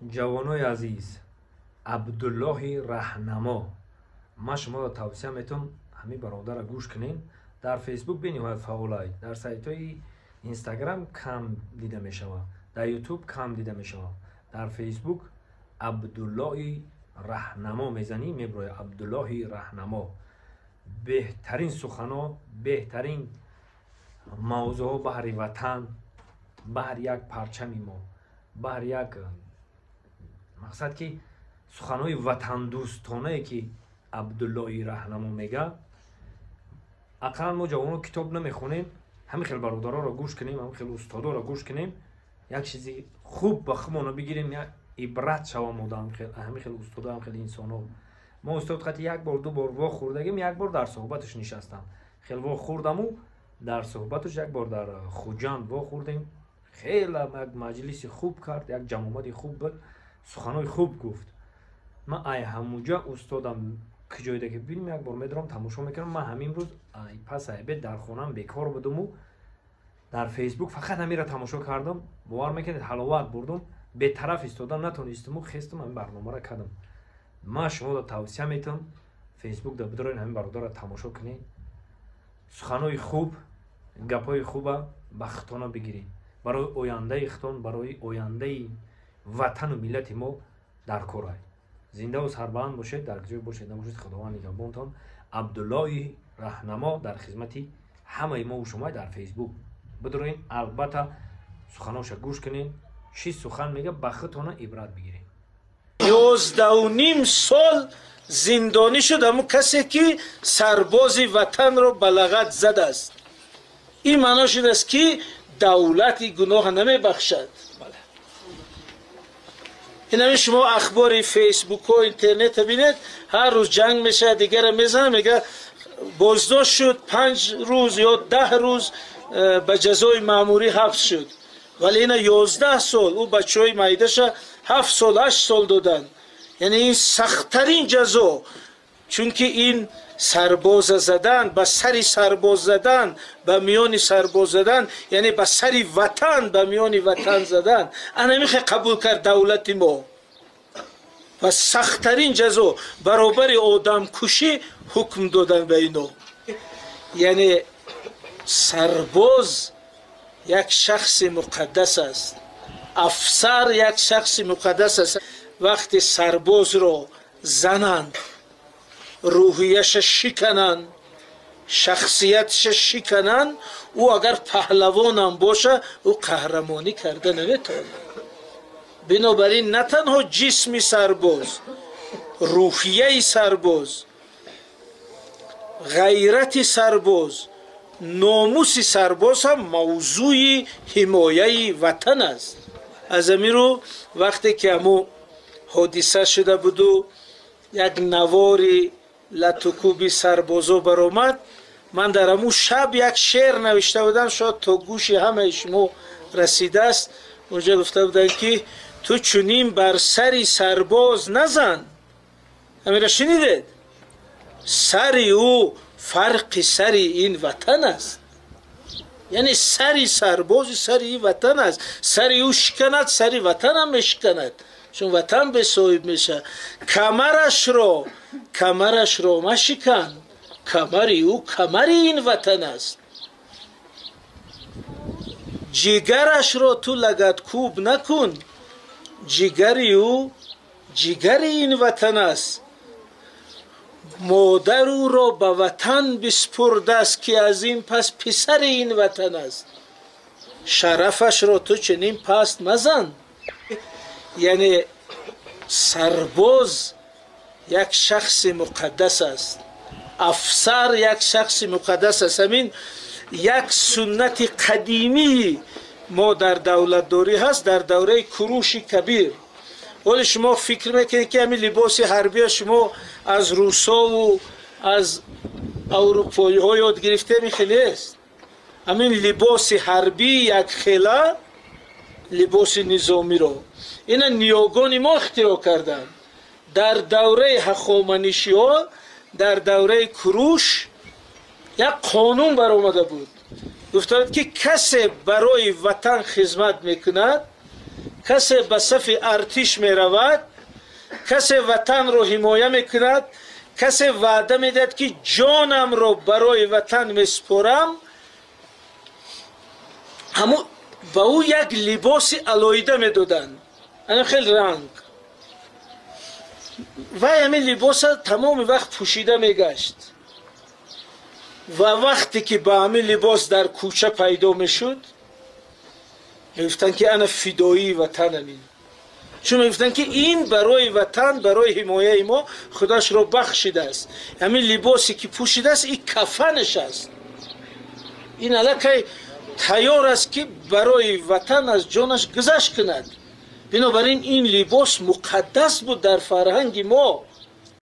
Ҷавонои азиз, Абдуллоҳи Раҳнамо, ман шуморо тавсия метавам, ҳамин бародарро гӯш кунед. Дар Фейсбук бениҳоят фаъолай, дар сайтҳои Инстаграм кам дида мешавад, дар Ютуб кам дида мешавад. Дар Фейсбук Абдуллоҳи Раҳнамо мезанӣ, меброяд. Абдуллоҳи Раҳнамо беҳтарин сухано, беҳтарин мавзӯъҳо баҳри ватан, баҳри як парчами мо, баҳри як мақсад, ки суханҳои ватандӯстонае, ки Абдуллоҳи Раҳнамо мега. Ақаллан мо ҷавонон китоб намехонем, ҳамин хел бародароро гӯш кунем, ҳамин хел устодоро гӯш кунем, як чизи хуб ба худмона бигирем, як ибрат шавам одам ҳамин хел устодо, ҳамин хел инсонҳо. Мо устод қати як бор, ду бор вохӯрдагим, як бор дар суҳбаташ нишастам, хел вохӯрдаму дар суҳбаташ як бор дар Хуҷанд вохӯрдем. Хеле як маҷлиси хуб кард, як ҷамъомади хуб буд, суханҳои хуб гуфт. Ман ай ҳамуҷа устодам куҷоида ки бинем, як бор медорам, тамошо мекунам. Ман ҳамин рӯз пас айбед дар хонаам бекор будуму дар Фейсбук фақат ҳаминро тамошо кардам. Бовар мекунед, ҳаловат бурдум, бетараф истодам натонистиму хестум, ҳамин барномаро кардам. Ман шуморо тавсия метавам, Фейсбук да бидорен, ҳамин бародарро тамошо кунед. Суханҳои хуб, гапҳои хуба ба хитона бигиред, барои ояндаи хитон, барои ояндаи ватану миллати мо дар корай. Зиндаву сарбаланд бошед, дар ҷой бошед, набошед, Худованд нигаҳбонтон. Абдуллоҳи Раҳнамо дар хизмати ҳамаи мову шумо. Дар Фейсбук бидорен, албатта суханоша гӯш кунед, чӣ сухан мега, ба худтона ибрат бигиред. 11.5 сол зиндонӣ шуд ҳамун касе, ки сарбози ватанро ба лагат задааст. Ин маъно шудааст, ки давлати гуноҳа намебахшад. Инами шумо ахбори Фейсбукҳо, интернета бинед, ҳар рӯз ҷанг мешавад, дигара мезанад, мега боздошт шуд, 5 рӯз ё 10 рӯз ба ҷазои маъмурӣ ҳабс шуд. Вале ина 11 сол, ӯ бачаҳои майдаша 7 сол, 8 сол доданд. Яъне ин сахттарин ҷазо, чунки ин сарбоза задан, ба сари сарбоз задан, ба миёни сарбоз задан, яъне ба сари ватан, ба миёни ватан задан. Анамихе қабул кард давлати мо ва сахттарин ҷазо баробари одамкушӣ ҳукм додан ба ино. Яъне сарбоз як шахси муқаддас аст, афсар як шахси муқаддас аст. Вақте сарбозро зананд, рӯҳияша шикананд, шахсиятша шикананд, ӯ агар паҳлавонам боша, ӯ қаҳрамонӣ карда наметавонад. Бинобар ин на танҳо ҷисми сарбоз, рӯҳияи сарбоз, ғайрати сарбоз, номуси сарбоз ҳам мавзӯи ҳимояи ватан аст. Аз ҳамин рӯ, вақте ки ҳамун ҳодиса шуда буду як навори латукуби сарбозо баромад, ман дар ҳамун шаб як шеър навишта будам, шояд то гӯши ҳамаи шумо расидааст. Онҷа гуфта будам, ки ту чунин бар сари сарбоз назан. Ҳамира шунидед? Сари ӯ фарқи сари ин ватан аст. Яъне сари сарбози сари ин ватан аст. Сари ӯ шиканад, сари ватанам мешиканад, чун ватан бесоҳиб мешавад. Камарашро машикан, камари ӯ камари ин ватан аст. Ҷигарашро ту лагаткӯб накун, ҷигари ӯ ҷигари ин ватан аст. Модар ӯро ба ватан биспурдааст, ки аз ин пас писари ин ватан аст. Шарафашро ту чунин паст мазан. Яъне сарбоз як шахси муқаддас аст, афсар як шахси муқаддас аст. Ҳамин як суннати қадимии мо дар давлатдорӣ ҳаст, дар давраи Куруши Кабир. Ҳоле шумо фикр мекунед, ки ҳамин либоси ҳарбия шумо аз русову аз аврупоиҳо ёд гирифтем, хелест. Ҳамин либоси ҳарбӣ, як хела либоси низомиро ина ниёгони мо ихтироъ карданд. Дар давраи Ҳахоманишиҳо, дар давраи Куруш як қонун баромада буд. Гуфтанд, ки касе барои ватан хизмат мекунад, Касе ба сафи артиш меравад, касе ватанро ҳимоя мекунад, касе ваъда медиҳад, ки ҷонамро барои ватан месупорам, ҳамун ба ӯ як либоси алоҳида медоданд, ана хел ранг. Вай ҳамин либоса тамоми вақт пӯшида мегашт ва вақте ки ба ҳамин либос дар кӯча пайдо мешуд, мегуфтанд, ки ана фидоии ватанам ин. Чун мегуфтанд, ки ин барои ватан, барои ҳимояи мо худашро бахшидааст. Ҳамин либосе ки пӯшидааст, ин кафанаш аст, ин аллакай тайёр аст, ки барои ватан аз ҷонаш гузашт кунад. Бинобар ин ин либос муқаддас буд дар фарҳанги мо.